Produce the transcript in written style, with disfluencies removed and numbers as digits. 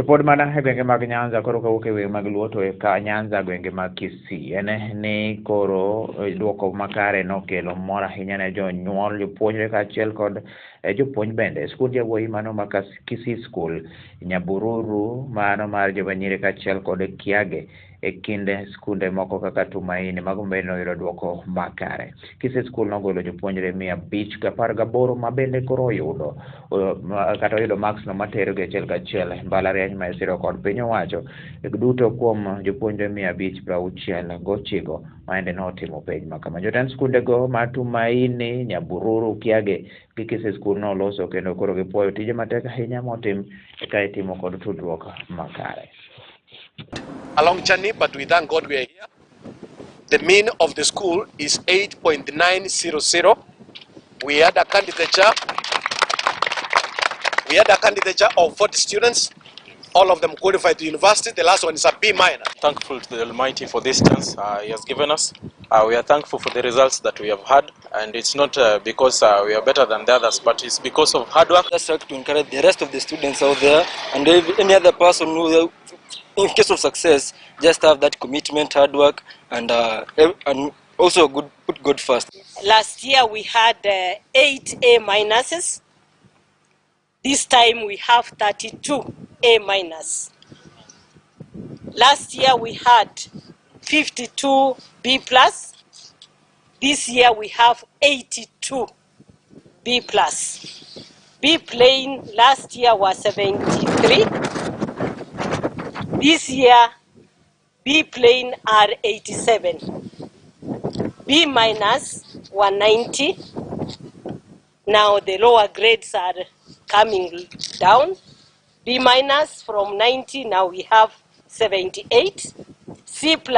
To pod mana e gwenge mag Nyanza, koro kawuok e gwenge mag Luo to e ka Nyanza, gwenge mag Kisii, en ni koro duoko makare nokelo mor ahinya ne jonyuol, jopuonjre kaachiel kod jopuonj bende. Skund yawuoyi mano ma Kisii School, Nyabururu mano mar joma nyiri kaachiel kod Kiage e kind skunde moko kaka Tumaini, mago bende noyudo duoko makare. Kisii School nogolo jopuonjre 518 ma bende koro oyudo kata oyudo marks no matero gi achiel kachiel e mbalariany ma isiro kod piny owacho duto kuom jopuonjre 569 ma bende notimo penj ma kama. Jotend skundego ma Tumaini, Nyabururu, Kiage gi Kisii School noloso kendo koro gipuoyo tije matek ahinya motim ka itimo kod tudruok makare. A long journey, but we thank God we are here. The mean of the school is 8.900. We had a candidature. We had a candidature of 40 students. All of them qualified to university. The last one is a B minor. Thankful to the Almighty for this chance He has given us. We are thankful for the results that we have had, and it's not because we are better than the others, but it's because of hard work. Just like to encourage the rest of the students out there and any other person who, in case of success, just have that commitment, hard work, and also good, put God first. Last year we had 8 A minuses. This time we have 32 A minus. Last year we had 52 B plus. This year we have 82 B plus. B plain last year was 73. This year B plain are 87. B minus 190. Now the lower grades are coming down. B minus from 90, now we have 78. C plus